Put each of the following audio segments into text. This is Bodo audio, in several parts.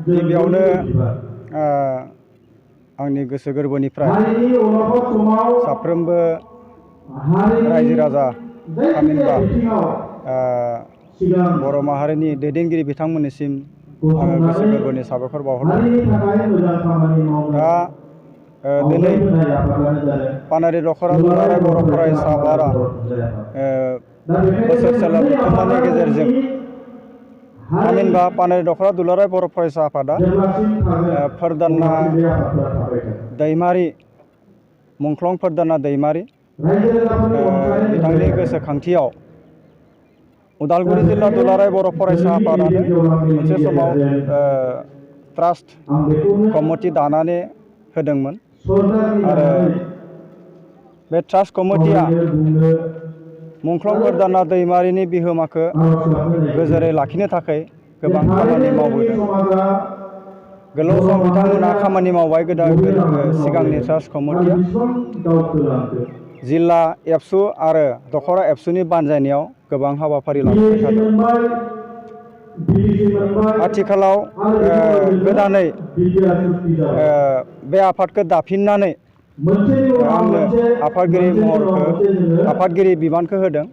गिबियावनो आंनि गोसो गोरबोनिफ्राय साफ्रोमबो रायजो राजा थामहिनबा बर' माहारिनि दैदेनगिरि बिथांमोननिसिम आङो गोसो गोरबोनि साबायखर बावहरदों। दा दिनै पानेरि दख'रा दुलाराय बर' फरायसा आफादा बोसोरसेला जथुम्मानि गेजेरजों थामहिनबा पानेरि दख'रा दुलाराय बर' फरायसा आफादा फोरदाना दैमारि मुंख्लं फोरदाना दैमारि बिथांनि गोसोखांथियाव उदालगुरि जिल्ला दुलाराय बर' फरायसा आफादानो मोनसे समाव ट्रास्ट कमिटि दानानै होदोंमोन आरो बे ट्रास्ट कमिटिया मुंख्लं फोरदाना दैमारिनि बिहोमाखौ गोजोरै लाखिनो थाखाय गोबां खामानि मावबोदों। गोलाव सम बिथांमोनहा खामानि मावबाय। सिगांनि ट्रास्ट कमिटिया जिल्ला एबसु आरो दख'रा एबसुनि बानजायनायाव गोबां हाबाफारि लाबोबाय थादों। आथिखालाव गोदानै बे आफादखौ दाफिननानै आंनो आफादगिरि बिबानखौ होदों।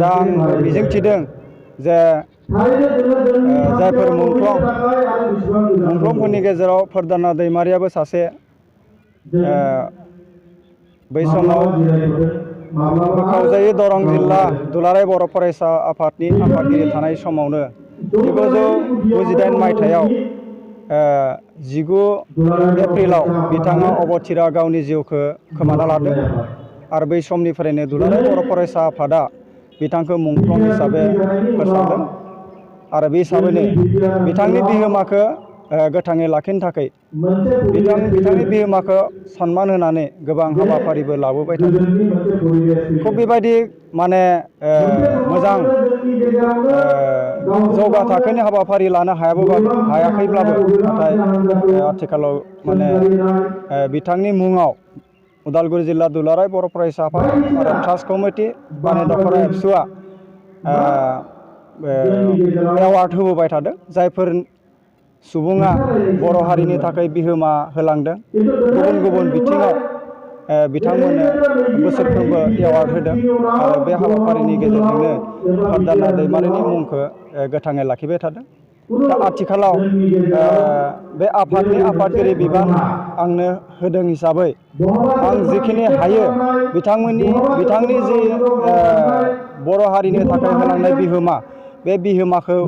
दा आं मिजिंथिदों जे जायफोर मुंख्लंफोरनि गेजेराव फोरदाना दैमारियाबो सासे बै समाव बोखावजायै दरं जिल्ला दुलाराय बर' फरायसा आफादनि आफादगिरि थानाय समावनो 1998 मायथाइयाव 19 एप्रिलाव बिथाङा अबथिरा गावनि जिउखौ खोमाना लादों आरो बै समनिफ्रायनो दुलाराय बर' फरायसा आफादा बिथांखौ मुंख्लं हिसाबै फोसावदों आरो बे हिसाबैनो बिथांनि बिहोमाखौ गोथाङै लाखिनो थाखाय बिथांनि बिहोमाखौ सन्मान होनानै गोबां हाबाफारिबो लाबोबाय थादों। खुब बेबायदि माने मोजां जौगा थाखोनि हाबाफारि लानो हायाखैब्लाबो नाथाय आथिखालाव माने बिथांनि मुङाव उदालगुरि जिल्ला दुलाराय बर' फरायसा आफाद आरो ट्रास्ट कमिटि पानेरि दख'रा एबसुआ एवार्ड होबोबाय थादों। जायफोर सुबुङा बर' हारिनि थाखाय बिहोमा होलांदों गुबुन गुबुन बिथिङाव बिथांमोननो बोसोरफ्रोमबो एवार्ड होदों आरो बे हाबाफारिनि गेजेरजोंनो फोरदाना दैमारिनि मुंखौ गोथाङै लाखिबाय थादों। दा आथिखालाव बे आफादनि आफादगिरि बिबान आंनो होदों हिसाबै आं जिखिनि हायो बिथांनि जि बर' हारिनि थाखाय होलांनाय बिहोमा बे बिहोमाखौ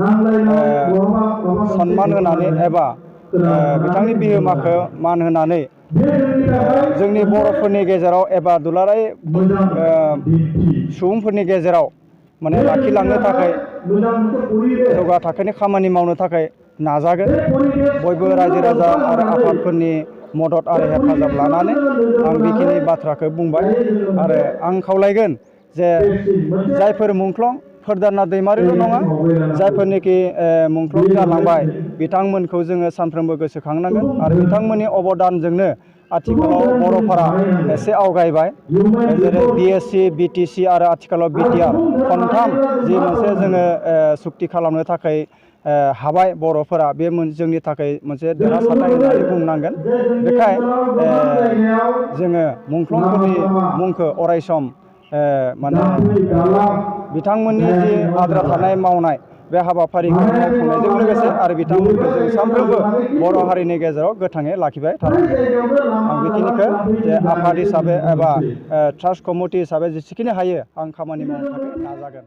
सन्मान होनानै एबा बिथांनि बिहोमाखौ मान होनानै जोंनि बर'फोरनि गेजेराव एबा दुलाराय सुबुंफोरनि गेजेराव माने लाखिलांनो थाखाय जौगा थाखोनि खामानि मावनो थाखाय नाजागोन। बयबो रायजो राजा आरो आफादफोरनि मदद आरो हेफाजाब लानानै आं बेखिनि बाथ्राखौ बुंबाय आरो आं खावलायगोन जे जायफोर मुंख्लं फोरदाना दैमारिल' नङा जायफोरनिखि मुंख्लं जालांबाय बिथांमोनखौ जोङो सानफ्रोमबो गोसोखांनांगोन आरो बिथांमोननि अबदानजोंनो आथिखालाव बर'फोरा एसे आवगायबाय। जेरै BSc BTC आरो आथिखालाव BTR खनथाम जि मोनसे जोङो सुक्ति खालामनो थाखाय हाबाय बर'फोरा बे जोंनि थाखाय मोनसे देरहासारनाय होननानै बुंनांगोन। बेखाय जोङो मुंख्लंफोरनि मुंखौ अरायसम माने बिथांमोननि जि आद्रा थानाय मावनाय बे हाबाफारिखौ मावफुंनायजों लोगोसे आरो बिथांमोनखौ जों सानफ्रोमबो बर' हारिनि गेजेराव गोथाङै लाखिबाय थानांगोन। आं बेखिनिखौ जे आफाद हिसाबै एबा ट्रास्ट कमिटि हिसाबै जेसेखिनि हायो आं खामानि मावनो थाखाय नाजागोन।